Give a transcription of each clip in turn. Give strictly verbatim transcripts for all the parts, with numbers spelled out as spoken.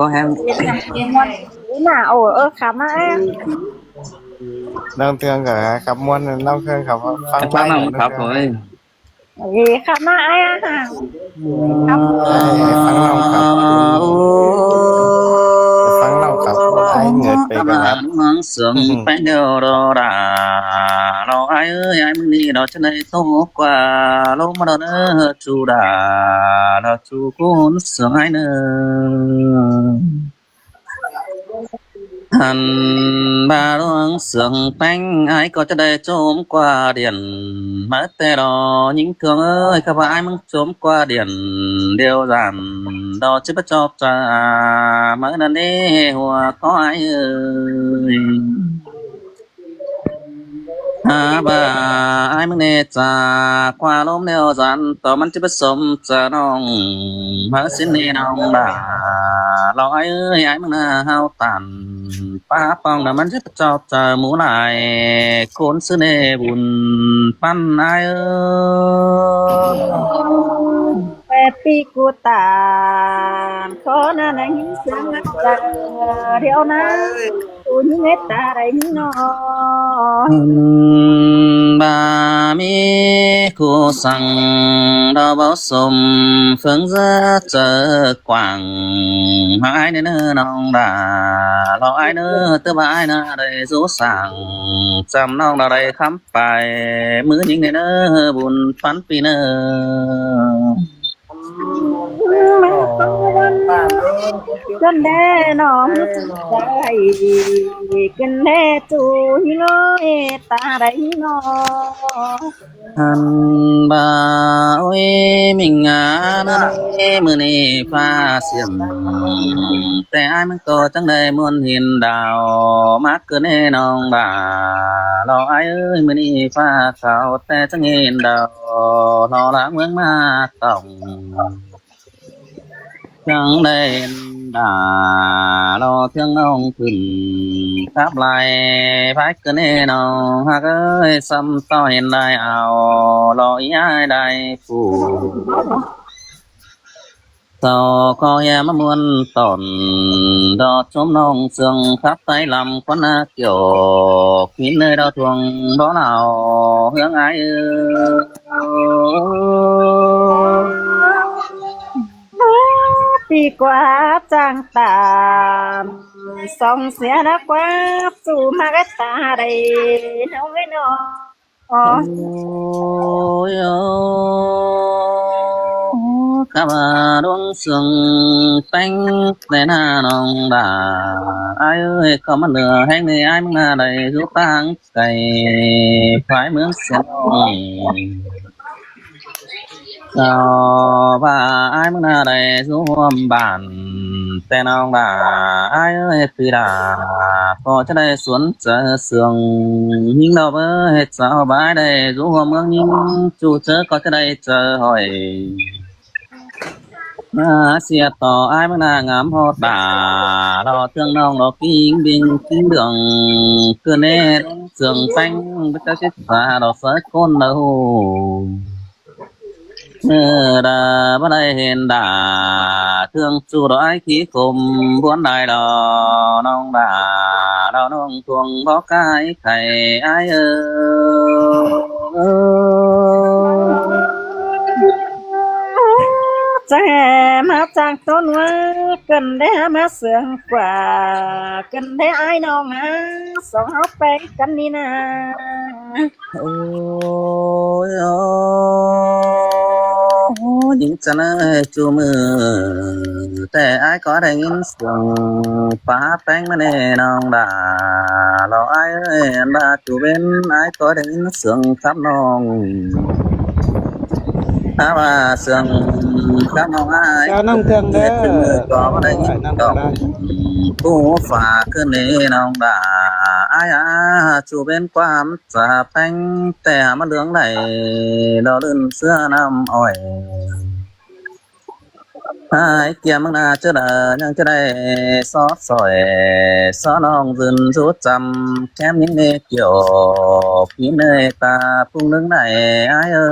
Có hang. Nả ổ ơ khắp mà. Năm thường cả khắp muôn, năm thường khắp phăng. Khắp năm khắp thôi. Ê, khắp mà ai à hả? Khắp. Ê, phăng năm khắp. Phăng năm khắp. Ai người phải cái lắm. Măng sương pén đều đó đà. Lo ai ơi, ai mưng ni đó chân đây tô qua. Lố mà đó nơ chu đà. Đó chu cún sương ai nơ. Hẳn ba luông sương pén ai có chân đây chôm qua điện. Mớ tê đó những thương ơi, khắp ai mưng chôm qua điện. Đều dàn đó chứ bắt chọc cha. Mớ năn đê hùa có ai ơi. Hả bà ai mưng nê cha qua lốm nêu dán tỏ mắn chứ bất sống cha nong. Hả xin nê nong bà lo ai ơi ai mưng nà hao tản. Pá pong nà mắn chứ bất chọc cha mũ lại. Khốn sư nê bùn păn ai ơi. Pet pi cu tản khó na nắng hính sướng ngắt giờ. Điêu na cu hính ết ta đáy hính no. Bà mi cu săng đó báo sôm phương giá chớ quảng. Ai nơ nơ nong đà lo ai nơ tứ bà ai nơ đáy rú sàng. Chăm nong đà đáy khắm Pái mứ nhính nê nơ bùn pắn pi nơ. Cơn đe nó mứ dạy. Cơn đe tù hí ngó ê ta đáy hí ngó. Hẳn bà ôi mình ngã nơ nê mưa nê pha xiêm. Tê ai mưng tô chăng đáy muôn hiền đào. Mắc cơn đe nong bà. Lo ai ơi mưa nê pha Sao té chăng hên đào lo láng mương ma tổng. Chăng đen đà lo thiêng nông thửn khắp lai phái cơn hên nông hạc ơi xăm to hên đài ảo lo ý ai đài phủ. Sau có hia mă muôn tỏn, đó chốm nông sương khắp tay lăm quán na kiểu, kín nơi đó thuông đó nào hương ai ư. Pi quá chang tàn, song sia đã quá, su ma cái ta đây, nông cái nông. Ôi, ôi, ôi, khắp đuông sương têng tê na nông đà. Ai ơi, có mà lửa hẹn này ai mừng na đây, rút tăng cày phái mướn sương. Sao bà ai mừng na đây, rút hôm bản, tê nông đà, ai ơi, tùy đà, có cho đây xuống chợ sương, nhưng đâu với sao bà ai đây, rút hôm ước nhưng, chu chớ có cho đây, Chớ hỏi. Sia tỏ ai mưng na ngắm hót đà, lo thương nông lo kinh binh kinh đường, cứ nê sương phanh, bất chấp chết xa, lo sới côn đầu. Đà bất đây hên đà, thương chu đó ai khí khôm, buôn đài lo nông đà, lo nông thuông bó cái thầy ai ơi. Chang hé má chang tôn wa, cần đế há má sương quả, cần đế ai nông há, sống háo peng cắn đi na. Ôi, ôi, những chân ơi, chu mưa, tê ai có đèn in sương, phá peng mà nê nông đà, lo ai ơi, ăn ba chu bên, ai có đèn in sương khắp nông. Khắp à, sương khắp nông ai. Chào năm thường đấy. Có mà đèn in sương. Cú phá cứ nê nông đà, ai à, chu bên quán Sa peng tẻ mà lướng đảy, lo lưn sứa năm ỏi. Ai kia mưng na chớ đà, nhang chớ đảy, sót sỏi, sót nong dưng rút chăm, kém những nê kiểu, phí nơi ta phung nứng đảy, ai ơi.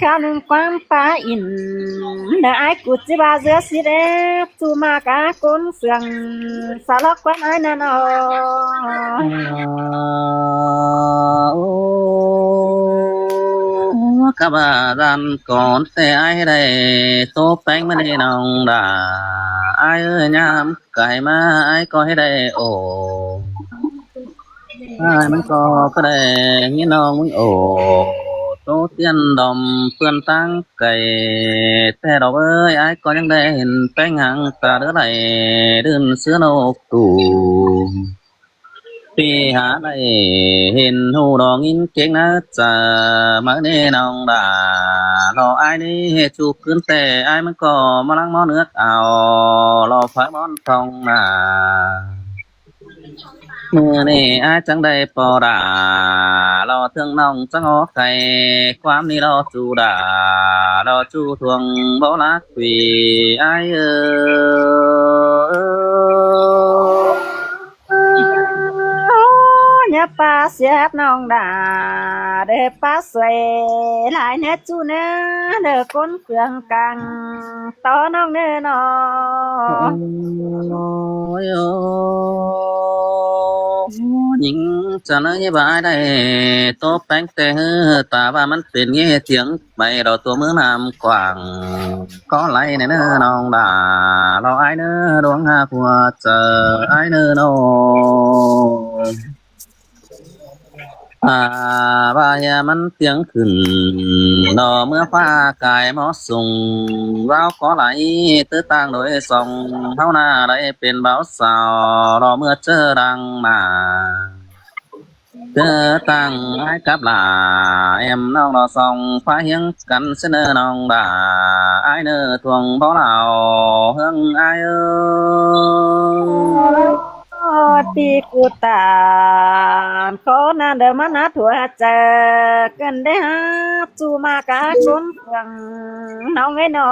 Khăn ꞌnưng ꞌquám pá ỉn, ꞌnớ ải ꞌcụ ꞌchí ꞌva ꞌdứa ꞌsịt ép, ꞌchu ꞌmá cá ꞌcốn phượng, sa lốc ꞌquám ải ꞌnớ ꞌnọ. Ơ, ơ, cắp ꞌva ꞌdan cón ꞌtẹ ải đảy ꞌtố ꞌpéng ꞌmá ꞌnị ꞌnọng đa. Ải ơi, ꞌnhám cai ꞌmá ải ꞌcọ ꞌhế đảy ổ. Ải ꞌmắn ꞌcọ ꞌcọ đảy ꞌnghín ꞌnọng ꞌmắn ổ. ꞌTố tiên đom ꞌpươn ꞌtáng cai. ꞌTẹ đỏ ꞌới, ải ꞌcọ ꞌnhắng đảy hên ꞌpéng hăng ta đứa đảy đưn ꞌsứa ꞌnộc tủ. ꞌPi hả đảy hên ꞌhụ đo ꞌnghín kéng ꞌná chaư ꞌmá ꞌnị ꞌnọng đa. Lo ải ꞌnị ꞌchu ꞌcứn ꞌtẹ ải ꞌmắn ꞌcọ ꞌmá ꞌláng ꞌmó ước ao lo phái ꞌmón thong nả. ꞌMự ꞌnị ải chắng đảy ꞌpo đa, lo ꞌtướng ꞌnọng chắng ók cai, ꞌquám ꞌnị lo ꞌchu đa, lo ꞌchu thuông báu lác quỉ ải ơ. ꞌNhá ꞌpá sia ꞌnọng đa, đe ꞌpá suối lai ꞌnớ ꞌchu ꞌnớ, đe ꞌcốn phượng cang tó ꞌnọng ꞌnớ ꞌnọ. Ôi ôi, ꞌnhính chaư ꞌnớ ꞌnhá ꞌva ải đảy ꞌtố ꞌpéng ꞌtẹ ꞌhứ, ta ꞌva ꞌmắn pên ꞌnghé thiếng ꞌmạy đo tua ꞌmướng ꞌnặm quảng. Có lai ꞌnớ ꞌnọng đa, lo ải ꞌnớ đuống ꞌhặc ꞌhua chaư ải ꞌnớ ꞌnọ. À, ꞌva ꞌhia ꞌmắn tiếng khửn, đo ꞌmứa ꞌphạ cai ꞌmó sung, ꞌváo có lai tứ ꞌtáng đối song, ꞌháu ꞌna đảy pên báu sao, đo ꞌmứa ꞌchớ đang ꞌmá. Tứ ꞌtáng ải cắp lả, em ꞌnọng lo song, ꞌphạ hiếng căn ꞌsứ ꞌnớ ꞌnọng đa, ải ꞌnớ thuông báu lảo, ꞌhướng ải ơi. Ơ, ꞌpi ꞌcụ tản, khó ꞌnặn đe ꞌmắn ꞌnát ꞌhua chaư, ꞌcứn đảy hák ꞌchu ꞌmá cá ꞌcốn phượng ꞌnọng ꞌnớ ꞌnọ.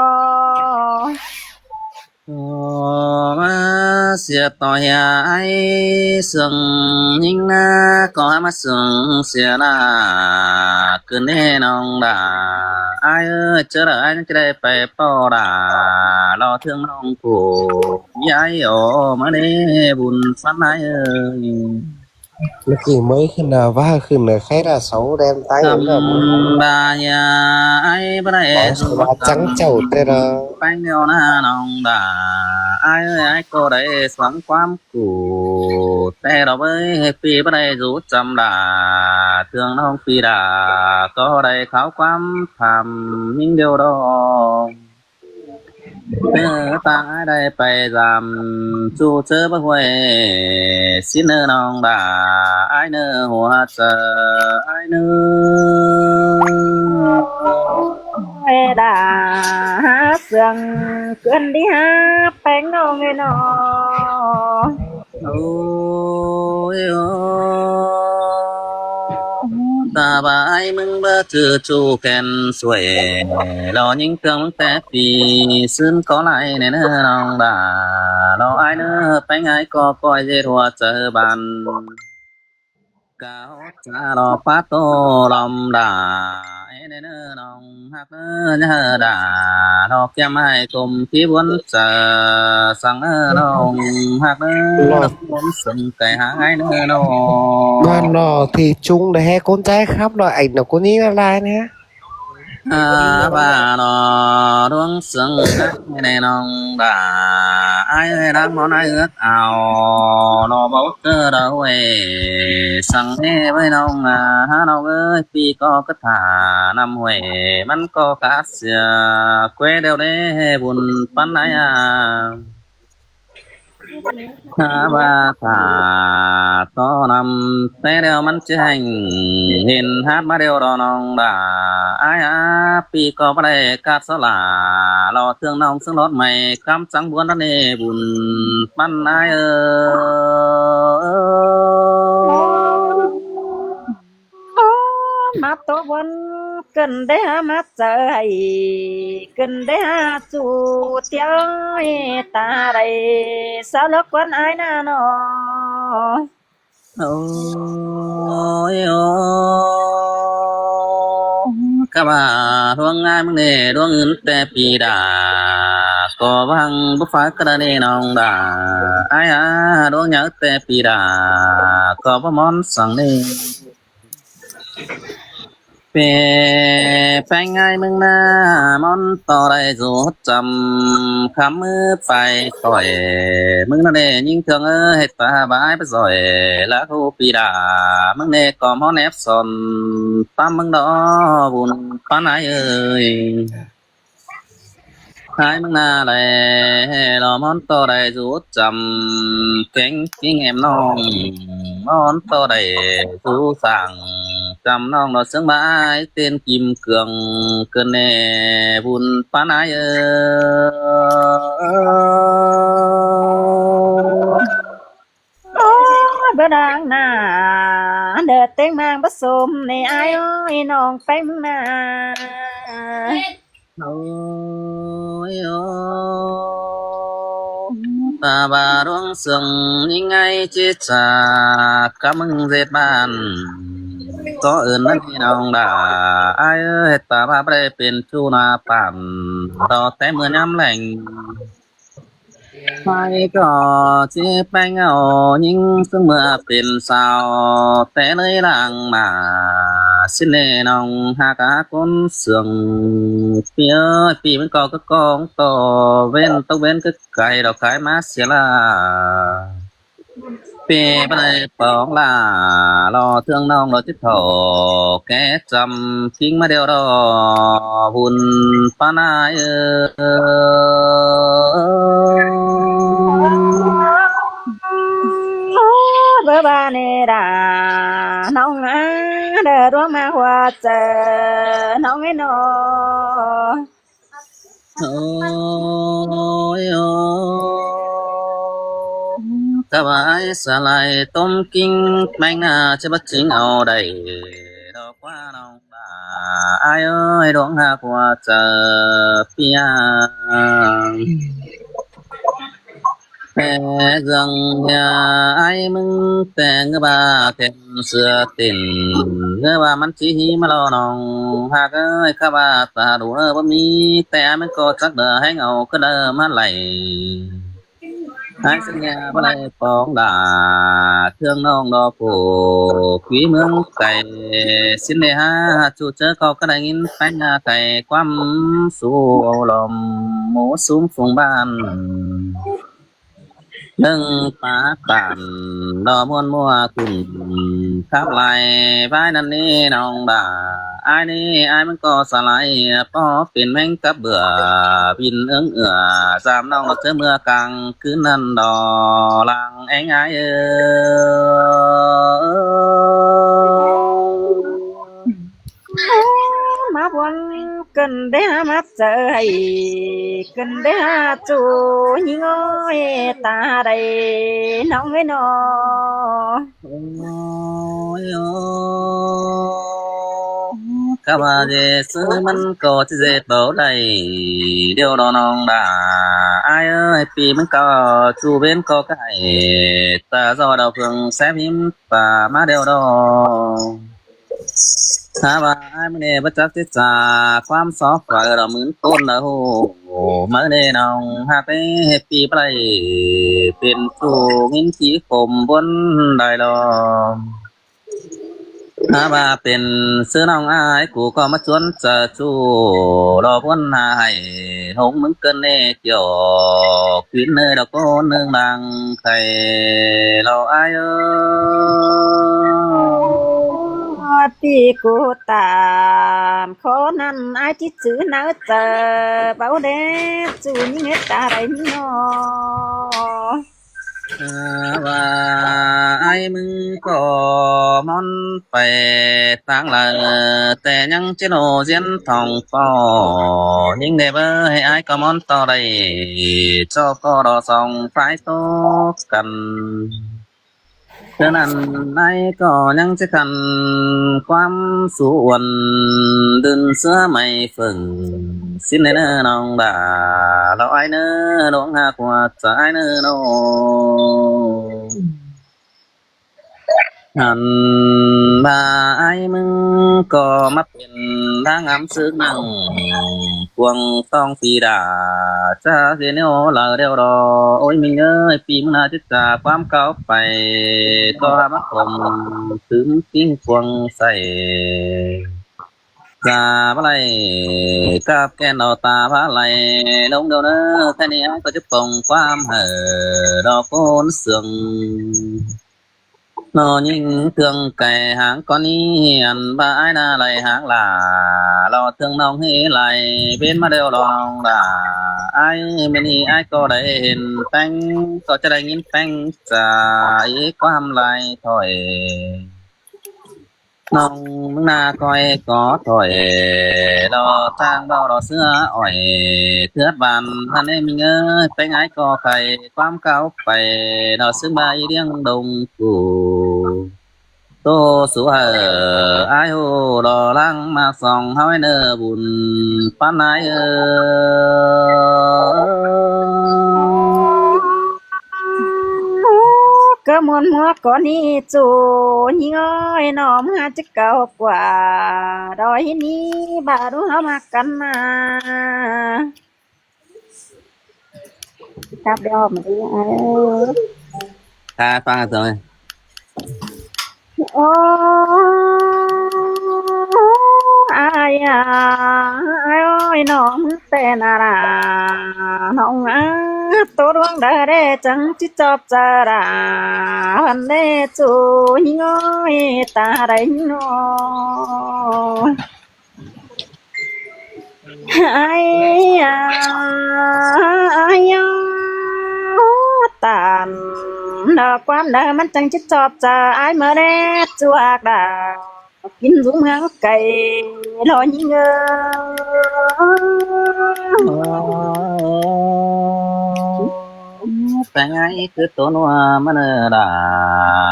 Ơ, ꞌmá sia ꞌtoi ꞌhia ải sương ꞌnhính ꞌná, ꞌcọ hák ꞌmá sương sia ꞌna, ꞌcứn đảy ꞌnọng đa. Ải ơi, ꞌchớ đaư ải ꞌnhắng ꞌchí đảy pay ꞌpo đa, lo ꞌtướng ꞌnọng phủ. Dạy ổ ꞌmá đé bun ꞌphắn ải ơi. Nó cứ mới khửn là ꞌva khửn là kháy là sáu đen tay. Tăm ꞌva ꞌhia ải báu đảy ꞌva chắng chảu ꞌtẹ đa. Peng điêu ꞌna ꞌnọng đa. Ải ơi, ải ꞌcọ đảy sắng ꞌquám ꞌcụ. ꞌTẹ đo ꞌvới ꞌpi báu đảy dú chăm đa. ꞌTướng ꞌnọng ꞌpi đa. ꞌCọ đảy kháo ꞌquám tham ꞌnhính điêu đo. Tứ ꞌtáng ải đảy pay dăm, ꞌchu ꞌchớ báu ꞌhuê, ꞌsịn ꞌnớ ꞌnọng đa, ải ꞌnớ ꞌhua chaư, ải ꞌnớ. Ê đa, hák sương, ꞌcứn đảy hák peng ꞌnọng ꞌnớ ꞌnọ. Ôi ôi, ta ꞌva ải ꞌmứng báu ꞌchư ꞌchu khen suối, lo ꞌnhính ꞌtướng ꞌmứng té ꞌpi, ꞌsứn ꞌcọ lai ꞌnớ ꞌnọng đa, lo ải ꞌnớ peng ải ꞌcọ ꞌcoi ꞌdệt ꞌhua chaư ban. Cá hót cá lo pá tô lom đa, ê ꞌnớ ꞌnọng hák ꞌnớ ꞌnhá đa, lo kem ải ꞌcôm ꞌpi buôn chaư, săng ꞌnớ ꞌnọng hák ꞌnớ, lo ꞌcôm sưng cai háng ải ꞌnớ ꞌnọng. Bạn nó thì chúng đã hé con trai khắp rồi, ảnh nó có ní là lai ꞌnớ. À, ꞌva lo ꞌluống sưng hák ꞌnớ ꞌnọng đa, ải ơi, đang ꞌmón ải ước ao, lo báu ꞌchớ đaư ꞌhuê, săng ꞌnê ꞌvới ꞌnọng à, hák ꞌnọng ơi, ꞌpi ꞌcọ cất thả năm ꞌhuê, ꞌmắn ꞌcọ cá sia, quê đeo đế bun ꞌphắn ải à. Hák ꞌva thả tó năm té đeo ꞌmắn ꞌchí hên, hên hát ꞌmá điêu đo ꞌnọng đa, ải à, ꞌpi ꞌcọ báu đảy cát só lả, lo ꞌtướng ꞌnọng sưng lót ꞌmạy, cắm chắng buôn đa ꞌnê bun ꞌphắn ải ơ. Ơ, ꞌmá tô buôn ꞌcứn đảy hák ꞌmá chaư ải, ꞌcứn đảy hák ꞌchu tiếu ải ta đảy, sao lốc ꞌquán ải ꞌnớ ꞌnọ. Ôi ôi, ꞌCọ ꞌva ꞌluống ải ꞌmứng ꞌnị ꞌluống ứn ꞌtẹ pi đa, ꞌcọ ꞌváng báu pháư ꞌcọ đa ꞌnị ꞌnọng đa. Ải ꞌa ꞌluống nháư ꞌtẹ pi đa, ꞌcọ báu ꞌmón săng ꞌnị. ꞌPi ꞌpéng ải ꞌmứng ꞌná ꞌmón ꞌto đảy dú chăm, khắm ꞌmứ pay khỏi ꞌmứng ꞌnặn ꞌnị ꞌnhính ꞌtương ới, ꞌhệt ta bái báu doi lác ꞌhụ pi đa. ꞌMứng ꞌnị ꞌcọ ꞌmón ép son tắm ꞌmứng đó vun ꞌpắn ải ới. Ải ꞌmứng ꞌná đảy lo ꞌmón ꞌto đảy dú chăm, kéng ꞌkính em ꞌnọng ꞌmón ꞌto đảy dú săng, chăm ꞌnọng lo ꞌsướng bái tên Kim Cương ꞌcợn ꞌnị vun ꞌpắn ải ới. Ơ, báu đang ꞌná đe ꞌtếng ꞌmáng báu sôm ꞌnị ải ới, ꞌnọng ꞌpéng ꞌmứng ꞌná. Ôi ơ, ta ꞌva ꞌluống sương ꞌnhính ải ꞌchí ꞌchạ, cá ꞌmứng ꞌdệt bản ꞌtố ứn ꞌnặn ꞌnị ꞌnọng đa. Ải ới, ta ꞌva báu đảy pên ꞌchu ꞌná pản, ꞌtố té ꞌmưa ꞌnhám leng. Ải ꞌcọ ꞌchí ꞌpéng au ꞌnhính ꞌsướng ꞌmưa pên sao, té ꞌlới lăng ꞌmá ꞌsịn ꞌnị ꞌnọng ꞌhặc ꞌcốn sương. ꞌPi ới, ꞌpi ꞌmắn ꞌcọ cá ꞌcóng ꞌto ꞌvến tốc ꞌvến cá cai đao khái ꞌmá sia ꞌla. ꞌPi báu đảy póng ꞌla, lo ꞌtương ꞌnọng lo ꞌchí thỏ ké chăm ꞌkính ꞌmá điêu đó vun ꞌpắn ải ới. Báu ꞌva ꞌnị đa ꞌnọng ꞌá, đe ꞌluống ꞌmá hua chaư ꞌnọng ꞌnị ꞌnớ. Ôi ơ, ꞌcọ ꞌva ải sa lai tôm ꞌkính ꞌmáng ꞌná ꞌchí báu chính au đảy, đó ꞌquá ꞌnọng đa. Ải ới, ꞌluống ꞌhặc hua chaư ꞌpi ꞌnị. Té ꞌdương ꞌnị ải ꞌmứng té ꞌngớ ꞌva têm sia tên, ꞌngớ ꞌva ꞌmắn ꞌchí hí ꞌmá lo ꞌnọng ꞌhặc ới. ꞌCọ ꞌva ta đu ꞌnớ báu ꞌmí, té ꞌmắn ꞌcọ chắc đaư ꞌhéng au ꞌcọ đaư ꞌmá đảy. Ải ꞌsướng ꞌnị báu đảy póng đa, ꞌtương ꞌnọng đó phủ quí ꞌmướng cai. ꞌSịn ꞌnị hák ꞌchu ꞌchớ ꞌcọ ꞌcọ đảy ꞌnghín ꞌpéng ꞌná cai ꞌquám sú au lom mú sum phung bản. ꞌNưng pák bản đó ꞌmuôn ꞌmua ꞌcứn khắp lai ꞌvái ꞌnặn ꞌnị ꞌnọng đa. Ải ꞌnị ải ꞌmắn ꞌcọ sa lai ꞌpó pên ꞌmáng cắp bửa vin ướng ửa, dăm ꞌnọng lo ꞌchớ ꞌmưa cang ꞌcứn ꞌnặn đó lăng ꞌéng ải ới. ꞌMá buôn ꞌcợn đé ꞌmá chaư ải, ꞌcợn đé ꞌchu ꞌnhính ơi ta đảy ꞌnọng ới ꞌnớ. Ôi ơ, ꞌcọ ꞌva ꞌdệt ꞌsứ ꞌmắn ꞌcọ ꞌchí ꞌdệt báu đảy, điêu đó ꞌnọng đa. Ải ới, ꞌpi ꞌmắn ꞌcọ ꞌchu ꞌvến ꞌcọ cai, ta do đao phương sép hím ta ꞌmá điêu đó. Hák ꞌva ải ꞌmá ꞌnị báu chắc ꞌchí ꞌchạ ꞌquám sóp phaư đó ꞌmứn ꞌcốn đó ꞌhụ. ꞌMá ꞌnị ꞌnọng ꞌhặc ới, ꞌpi báu đảy pên ꞌchu ꞌnghín ꞌchí khôm buôn đảy lo. Hák ꞌva pên ꞌsứ ꞌnọng ải ꞌcọ ꞌcọ ꞌmá ꞌchuôn chaư ꞌchu lo buôn ꞌná hảy hống ꞌmứng ꞌcợn ꞌnị kiẻo quín ꞌnị đó ꞌcốn ꞌnưng đang khay lo ải ới. ꞌPi ꞌcọ tảm khó ꞌnặn ải ꞌchí chứ náo chaư báu đé ꞌchu ꞌnhính ới ta đảy ꞌnị ꞌnớ. Hák ꞌva ải ꞌmứng ꞌcọ ꞌmón pay ꞌtáng lai, té ꞌnhắng ꞌchí ꞌnộ ꞌdiến thong ꞌpo, ꞌnhính đé báu hảư ải ꞌcọ ꞌmón ꞌto đảy, ꞌchọ ꞌcọ đó song phái ꞌtố căn. ꞌCọ ꞌnặn ải ꞌcọ ꞌnhắng ꞌchí khăn ꞌquám sú uôn đưn ꞌsứa may phưng. ꞌSịn ꞌnị ꞌnớ ꞌnọng đa, lo ải ꞌnớ, ꞌluống ꞌhặc hua chaư ải ꞌnớ ꞌnớ. Ăn ꞌva ải ꞌmứng ꞌcọ ꞌmá pên ꞌtáng ngắm sước nẳng cuông tong phi đa, ꞌchạ ꞌdệt ꞌnéo lau đeo lo. Ôi ꞌmứng ơi, ꞌpi ꞌmứng ꞌna chết cha ꞌquám cáo pay, ꞌcọ hák ꞌmá khom tứm ꞌpính cuông say. Cha bá lai cắp ken lo ta bá lai lông đô ꞌnớ. Thế ꞌnị ải ꞌcọ ꞌchí pông ꞌquám hảư lo ꞌcốn sương ꞌno ꞌnhính ꞌtương cay háng ꞌcón ꞌnị. Ăn ꞌva ải ꞌna lai háng lả lo ꞌtương ꞌnọng ꞌhế lai pên ꞌmá đeo lo ꞌnọng lả. Ải ꞌmự ꞌnị ải ꞌcọ đảy hên ꞌpéng, ꞌcọ ꞌchí đảy ꞌnghín ꞌpéng cha ꞌquám lai thôi. ꞌNọng ꞌmứng ꞌna khỏi ꞌcọ thôi lo ꞌtáng ꞌvạu lo ꞌsứa ỏi thướt ꞌván. Hăn ꞌnị ꞌmứng ơi, ꞌpéng ải ꞌcọ khay ꞌquám cáo pay lo ꞌsướng ꞌva ꞌi ꞌliếng đông phủ tô sú hảư ải ꞌhụ lo ꞌláng ꞌmặc song ꞌháu ꞌnớ bun ꞌpắn ải ơi. ꞌCọ ꞌmuôn ꞌmua ꞌcọ ꞌnị ꞌchu ꞌnhính ơi, ꞌnọng ꞌmá ꞌchí cáo ꞌquá đói ꞌnị ꞌva ꞌlụk ꞌháu ꞌmặc căn ꞌna. Cắp đeo ꞌmá đi ải ơi. Tha ꞌphắng hảư tong ơi. Ô, ải a, ải ơi, ꞌnọng ꞌmứng ꞌtẹ ꞌna đa, ꞌnọng a, tô ꞌluống đa đé chắng ꞌchí chóp cha đa, hăn đé ꞌchu ꞌnhính ơi, ta đảy ꞌnhính ꞌnọ. Ải a, ải a, ꞌtan lo ꞌquám đa ꞌmắn chắng ꞌchí chóp cha ải ꞌmá đé ꞌchu ác đa. Kin dúm háng cay lo ꞌnhính ơi. ꞌPéng ải cứ tô ꞌnua ꞌmá ꞌnớ đa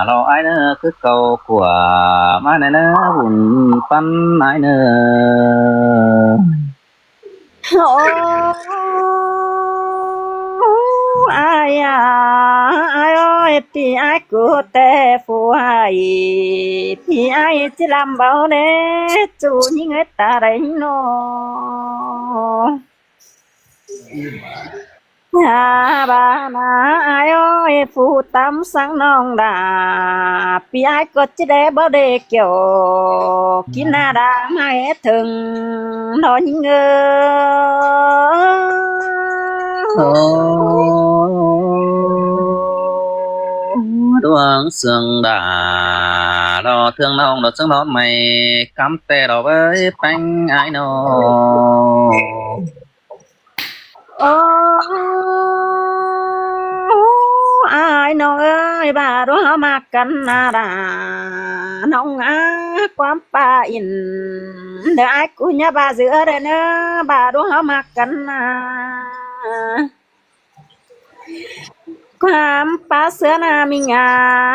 lo ải ꞌnớ cứ cáo ꞌquá ꞌmá ꞌnớ ꞌnớ bun ꞌpắn ải ꞌnớ. Ô, ải a, ải ơi, ꞌpi ải ꞌcọ ꞌtẹ phủ ải, ꞌpi ải ꞌchí ꞌlắm báu đé ꞌchu ꞌnhính ơi, ta đảy ꞌnhính ꞌnọ. A, ꞌva ꞌna ải ơi, phủ tắm sáng ꞌnọng đa, ꞌpi ải ꞌcọ ꞌchí đé báu đé kiẻo kin ꞌna đa ꞌmá ꞌhế thưng lo ꞌnhính ơi. Ô, ꞌluống sương đa lo ꞌtương ꞌnọng lo ꞌsướng lo ꞌmạy cắm ꞌtẹ lo ꞌvới ꞌpéng ải ꞌnọ. Ô, ải ꞌnọng ơi, ꞌva ꞌlụk ꞌháu ꞌmặc căn ꞌna đa, ꞌnọng a, ꞌquám pa in đa ải ꞌcọ ꞌnhá ꞌva ꞌdứa đé ꞌnớ, ꞌva ꞌlụk ꞌháu ꞌmặc căn ꞌna. ꞌQuám pa ꞌsứa ꞌna ꞌmí ꞌnga,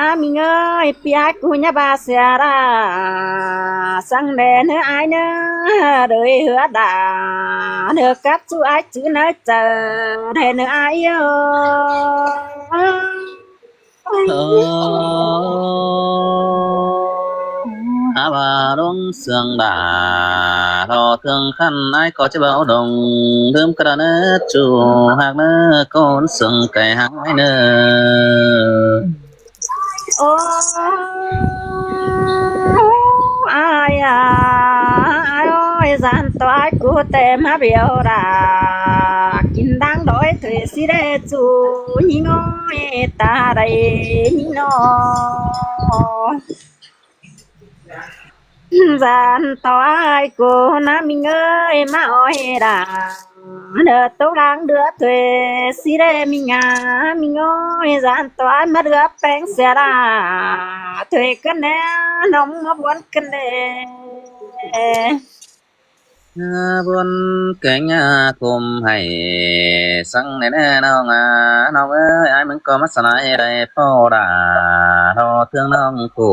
ꞌmí ꞌngới, ꞌpi ải ꞌcọ ꞌnhá ꞌva sia đa. Săng đé ꞌnớ ải ꞌnớ, đới hứa đa, đới cắp ꞌchu ải chứ ꞌnớ chaư, đé ꞌnớ ải ơi. Ơ, a ꞌva ꞌluống sương đa, lo ꞌtương khăn ải ꞌcọ ꞌchí báu đông, ꞌlứm ꞌcọ đa ꞌnớ ꞌchu ꞌhặc ꞌnớ, ꞌcốn sương cay hăng ải ꞌnớ. Ô, ải a, ải ơi, ꞌdan ꞌto ải ꞌcọ ꞌtẹ ꞌmá bẻo đa, kin đang đói thuê sí đé ꞌchu, ꞌnhính ơi, ta đảy ꞌnhính ꞌnọ. ꞌDan ꞌto ải ꞌcọ ꞌna ꞌmí ꞌngới ꞌmá ói đa. Đa tốc láng đứa thuê sí đé ꞌmí ꞌnga ꞌmí ꞌngới, ꞌdan ꞌto ải ꞌmá đứa ꞌpéng sia đa. Thuê căn đé, ꞌnọng ꞌmá buôn căn đé. Buôn kéng a khôm hảy săng đé ꞌnớ ꞌnọng a. ꞌNọng ơi, ải ꞌmứng ꞌcọ ꞌmá sa lai đảy ꞌpo đa. Lo ꞌtương ꞌnọng ꞌcọ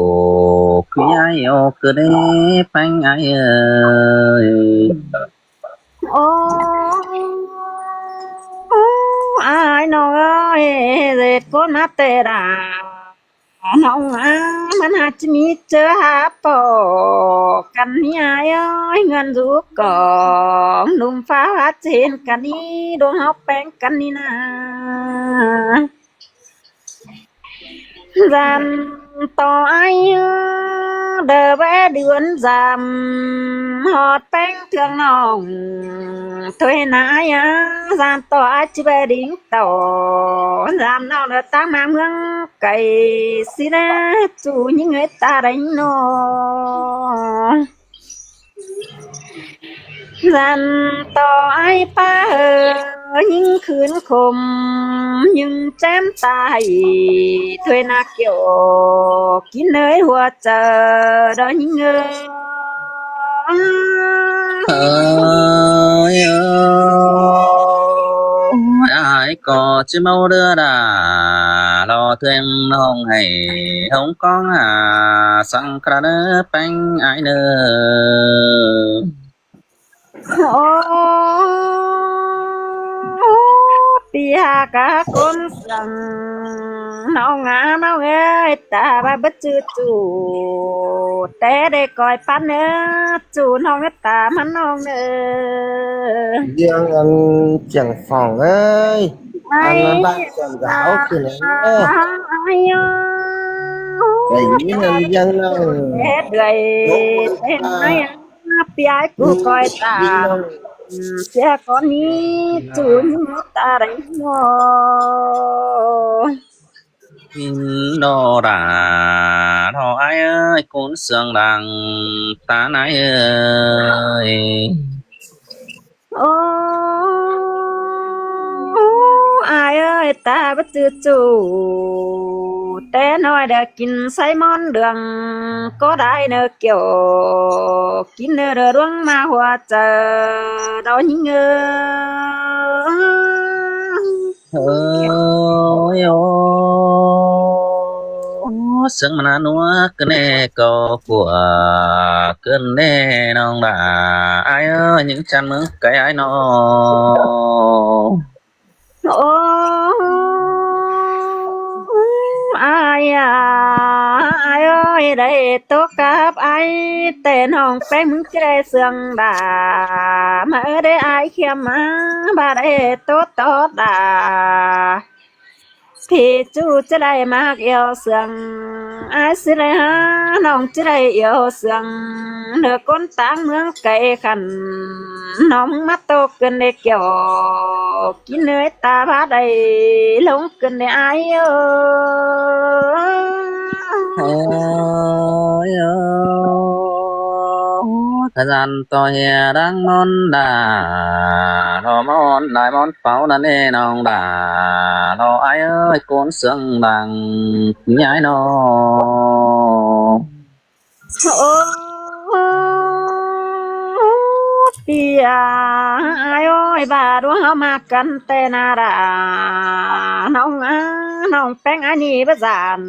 ꞌkhí ải ô ꞌcọ đé ꞌpéng ải ơi. Ô, ải ꞌnọng ơi, ꞌdệt ꞌcốn ꞌmá ꞌtẹ đa. ꞌNọng a, ꞌTan hák ꞌchí ꞌmí ꞌchớ hák ꞌpọ căn ꞌnị ai ơi, ꞌngớn dú cỏng ꞌnum pháo hák ꞌchí hên căn ꞌnị, ꞌluống ꞌháu ꞌpéng căn ꞌnị ꞌna. ꞌDan ꞌto ai ơ, đe ꞌvẹ đi ꞌvắn dăm, ꞌhọt ꞌpéng ꞌtương ꞌnọng thôi ꞌna ai ơ. ꞌDan ꞌto ai ꞌchí ꞌvẹ đi ꞌtọ, ꞌdam ꞌnọng đe ꞌtáng ꞌmá ꞌmướng cay ꞌsứ ꞌna, ꞌchu ꞌnhính ơi ta đảy ꞌnọ. ꞌDan ꞌto ai ꞌpá ơ, ꞌnhính khửn khôm, ꞌnhính chém tai, thôi ꞌna kiẻo kin ơi hua chaư đo ꞌnhính ơi. Ơi ơi, ai ꞌcọ ꞌchí ꞌmáu đưa đả, lo ꞌtương ꞌnọng hảy hống ꞌcóng à, săng ꞌcọ ꞌnớ ꞌpéng ai ꞌnớ. Ô, ꞌpi hák cá ꞌcốn săng ꞌnọng ꞌnga ꞌnọng ơi, ta ꞌva báu ꞌchư ꞌchu, té đảy ꞌcoi ꞌpắn ꞌnớ, ꞌchu ꞌnọng ꞌnớ ta ꞌmắn ꞌnọng ꞌnớ. ꞌDiếng ăn Chảng Phỏng ơi, ăn ꞌmắn bác Chảng Gáo kìa ꞌnớ. Ai ơ. Đảy ꞌnhính ăn ꞌdiếng ꞌnọng. Té đuổi, té ꞌnái ꞌpi ai ꞌcọ ꞌcoi ta. ꞌChớ ꞌcốn ꞌnị ꞌchu ꞌnhính ta đảy ꞌnọ. ꞌNo đả, ꞌno ai ơi, ꞌcốn sương đang ta ꞌnái ơi. Ô, ai ơi, ta báu ꞌchư ꞌchu, té ꞌnọi đảy kin ꞌsáy ꞌmón đường, ꞌcọ đảy ꞌnớ kiẻo kin ꞌnớ đảy ꞌluống ꞌmá hua chaư đo ꞌnhính ơi. Ơi ô, sương ꞌmắn ꞌnua ꞌcứn ꞌnê ꞌcọ ꞌcọ ꞌcứn ꞌnê ꞌnọng đả, ai ơi, ꞌnhính chăn ꞌmướng cay ai ꞌnọ. Ô, ai à, ai ơi, đảy ꞌtố cắp ai, té ꞌnọng ꞌpéng ꞌmướng ꞌchí đảy sương đả, ꞌmá ơ đảy ai khiêm ꞌmá, ꞌva đảy ꞌtố tót đả. ꞌPi ꞌchu ꞌchí đảy ꞌmặc iêu sương, ai ꞌchí đảy hák ꞌnọng ꞌchí đảy iêu sương, ꞌnớ ꞌcốn ꞌtáng ꞌmướng cay khăn, ꞌnọng ꞌmá ꞌtố ꞌcứn đảy kiẻo, kin ơi ta ꞌva đảy ꞌlống ꞌcứn đảy ai ơ. Ơi ơ, ꞌcọ ꞌdán ꞌto ꞌhia đang ꞌmón đả, ꞌno ꞌmón lai ꞌmón páu ꞌnặn ê ꞌnọng đả, ꞌno ai ơi, ꞌcốn sương đang ꞌnhái ꞌno. Ô, ꞌpi à, ai ơi, ꞌva ꞌluống ꞌháu ꞌmặc căn té ꞌna đả, ꞌnọng à, ꞌnọng ꞌpéng ai ꞌnị báu dản,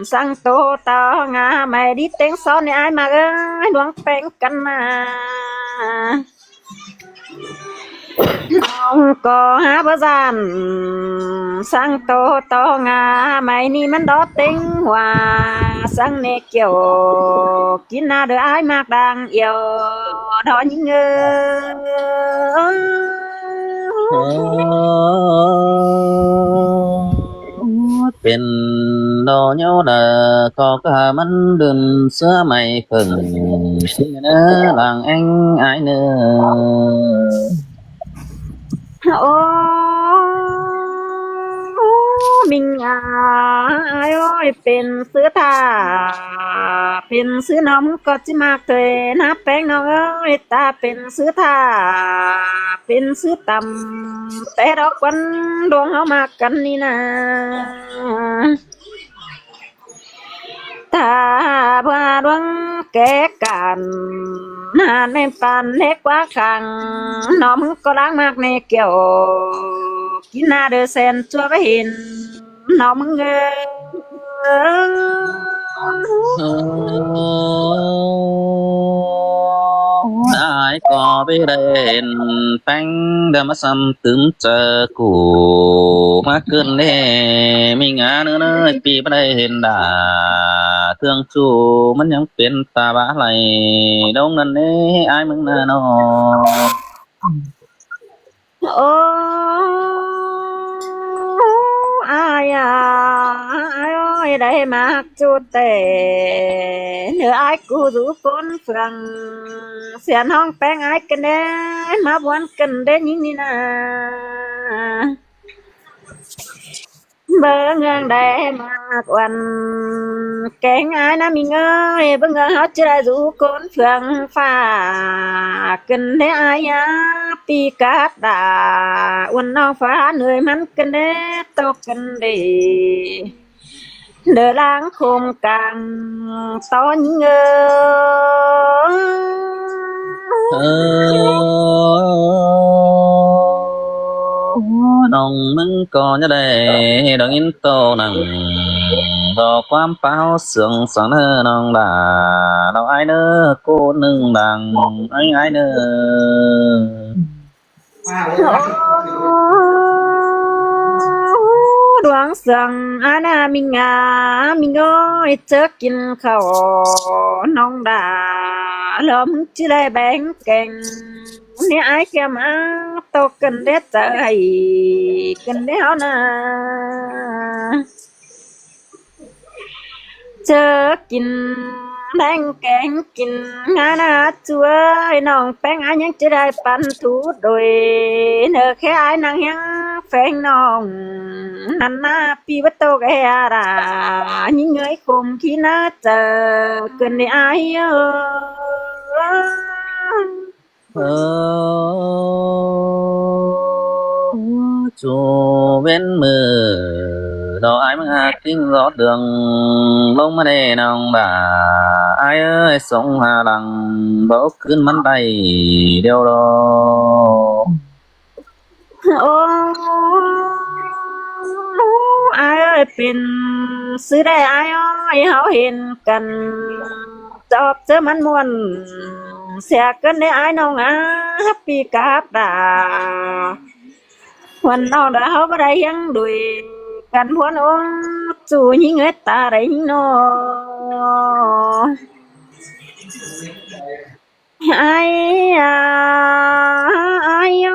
săng tô ta ꞌngá ꞌmạy đi ꞌtếng ꞌsón ꞌnị ai ꞌmặc ơi, ꞌluống ꞌpéng căn ꞌna. ꞌNọng ꞌcọ hák báu dản, săng tô ta ꞌngá ꞌmạy ꞌnị ꞌmắn đó ꞌtếng hua, săng ꞌnê kiẻo kin ꞌna đảy ai ꞌmặc đang iêu đo ꞌnhính ơi. Pên đo ꞌnhó đa ꞌcọ cá ꞌmắn đưm ꞌsứa ꞌmạy pheng, ꞌsứa ꞌnớ lăng ꞌéng ai ꞌnớ. Ô, ꞌminh à, ai ơi, pên ꞌsứ ta, pên ꞌsứ ꞌnọng ꞌcọ ꞌchí ꞌmặc thôi ꞌna ꞌpéng ꞌnọng ơi, ta pên ꞌsứ ta, pên ꞌsứ tăm, té đó ꞌquăn ꞌluống ꞌháu ꞌmặc căn ꞌnị ꞌna. Ta ꞌva ꞌluống ké căn, ꞌnặn ꞌmen păn ꞌnê ꞌquá khăng, ꞌnọng ꞌcọ đang ꞌmặc ꞌnê kiẻo, kin ꞌna đảy sen ꞌchua báu hên, ꞌnọng ơi. Ai ꞌcọ báu đảy hên ꞌpéng, đảy ꞌmá săm tứm chaư củ, ꞌmá ꞌcứn ꞌnê, ꞌminh à ꞌnớ ꞌnớ, ꞌpi báu đảy hên đả, ꞌtương ꞌchu ꞌmắn ꞌnhắng pên ta bá lay, ꞌlống ꞌnặn ꞌnê ái ꞌmướng ꞌna ꞌnọ. Ô, ai à, ai ơi, đảy ꞌmặc ꞌchu ꞌtẹ, ꞌnớ ái ꞌcọ dú ꞌcốn phượng, sia ꞌnọng ꞌpéng ái ꞌcọ đé, ꞌmá bón ꞌcọ đé ꞌnhính ꞌnị ꞌna. Báu ꞌnhắng đảy ꞌmặc uôn, kéng ái ꞌna ꞌmí ꞌngới, báu ꞌnhắng ꞌháu ꞌchí đảy dú ꞌcốn phượng ꞌphạ, ꞌcọ đé ái à, ꞌpi cắp đa, uôn ꞌnọng ꞌphạ ꞌnới ꞌmắn ꞌcọ đé, ꞌtộc ꞌcọ đé. Đơ ꞌláng khôm cang tó ꞌnhính ơ. Ơ, ꞌnọng ꞌmứng ꞌcọ ꞌnhá đảy đăng in tô nẳng, ꞌdo ꞌquám páo sương săng ꞌnớ ꞌnọng đa, ꞌlo ái ꞌnớ ꞌcốn ꞌnưng đang, ái ái ꞌnớ. Ô, đuang sương ái ꞌna ꞌmí ꞌngá, ꞌmí ꞌngới, ꞌchớ kin khảu ꞌnọng đa, ꞌlo ꞌmứng ꞌchí đảy béng keng, ꞌnị ái ꞌkhịa ꞌmá, ꞌtộc ꞌcọ đé chaư hảư, ꞌcọ đé ꞌháu ꞌna. ꞌChớ kin ꞌlẹng kéng kin ꞌngá ꞌna ꞌchu ơi, ꞌnọng ꞌpéng ái ꞌnhắng ꞌchí đảy păn thu đuổi, ꞌnớ khék ái ꞌnăng ꞌhéng pheng ꞌnọng ꞌnặn ꞌna, ꞌpi báu ꞌtộc ꞌhẹ đa, ꞌnhính ꞌngới khôm ꞌkhí ꞌná chaư, ꞌcọ đé ái ơ. Ơ, ꞌchu ꞌvến ꞌmự, ꞌlo ái ꞌmá ꞌkính gió đường, ꞌlống ꞌmá đé ꞌnọng đa, ái ơi, sống hà lăng, báu ꞌcứn ꞌmắn đảy điêu ꞌlo. Ô, ái ơi, pên ꞌsứ đảy ái ơi, ꞌháu hên căn, chóp ꞌchớ ꞌmắn muôn, sia ꞌcứn đé ái ꞌnọng à, ꞌpi cắp đa. Khuôn ꞌnọng đa ꞌháu báu đảy ꞌhéng đuổi căn ꞌmuôn, ô, ꞌchu ꞌnhính ơi, ta đảy ꞌnhính ꞌnọ. Ái à, ái ơ,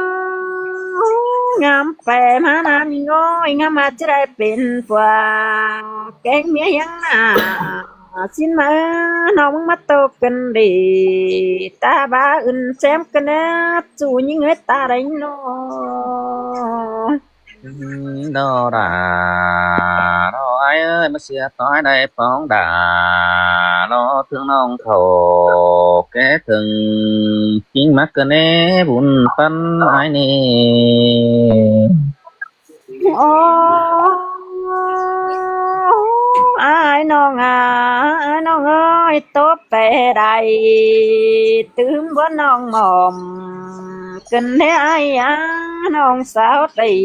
ngắm pé ꞌmá ꞌna ꞌmí ꞌngới, ngắm ꞌmá ꞌchí đảy pên phua, kéng ꞌmía ꞌhéng ꞌna. ꞌSịn ꞌmá, ꞌnọng ꞌmá ꞌtộc ꞌcọ đé, ta bá ứn chém ꞌcọ đé, ꞌchu ꞌnhính ơi, ta đảy ꞌnọ. Đó đa, đó ái ơi, ꞌmá sia tói đảy phóng đa, đó ꞌtương ꞌnọng khảu, ké thưng, ꞌkính ꞌmặc ꞌcọ đé bun păn ái ꞌnị. Ô, ái ꞌnọng à, ái ꞌnọng ơi, tốp pé đảy, tứm bón ꞌnọng mỏm, ꞌcọ đé ái à, ꞌnọng sáo đảy.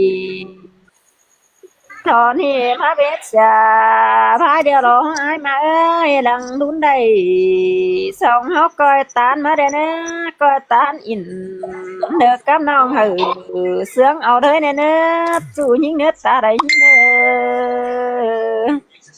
Thỏ ꞌnị ꞌmá bết sia, ꞌphái điêu ꞌlo ái ꞌmá ơi, lăng đun đảy, song ꞌháu ꞌcoi ꞌtan ꞌmá đé ꞌnớ, ꞌcoi ꞌtan ín, đơ cắp ꞌnọng hảư, ꞌsướng au đới đé ꞌnớ, ꞌchu ꞌnhính ꞌnớ, ta đảy ꞌnhính ꞌnớ.